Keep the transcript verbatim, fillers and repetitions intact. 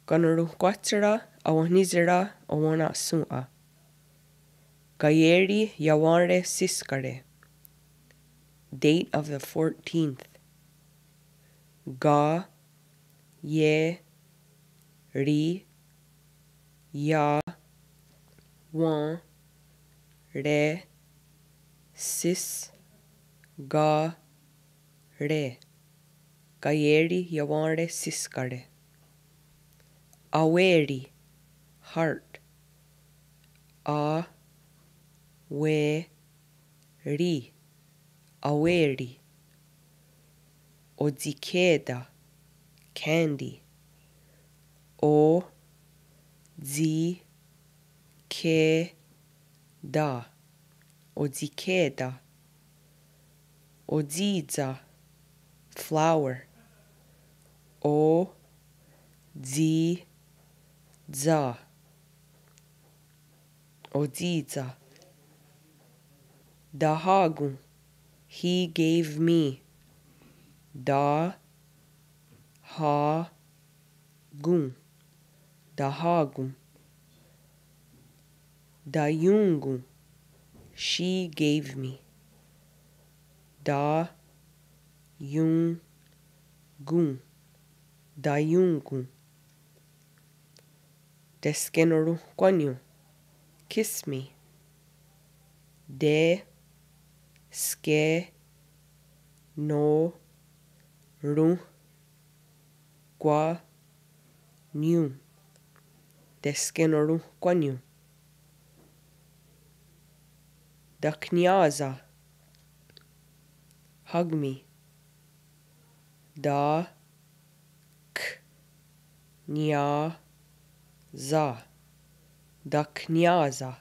Kanoronhkwáhtshera awenhnísera owenna'shòn:'a. Kaié:ri iawén:re sískare. Date of the fourteenth. Ka, ie, ri, ia, wén, re, sís, ka, re. Kaié:ri iawén:re sískare. Awé:ri, heart. A, wé, ri. Awé:ri. Otsikhè:ta, candy. O, tsi, khé, ta. Otsikhè:ta. Otsì:tsa, flower. O, tsì, tsa. Otsì:tsa. Tahá:kon, he gave me. Ta, há, kon. Tahá:kon. Taión:kon, she gave me. Ta, ión, kon. Taión:kon. Teskenoronhkwánion, kiss me. Te, ske, no, ron, kwa, nion. Teskenoronhkwánion. Takhniá:sa, hug me. Ta, k, niá, sa. Takhniá:sa.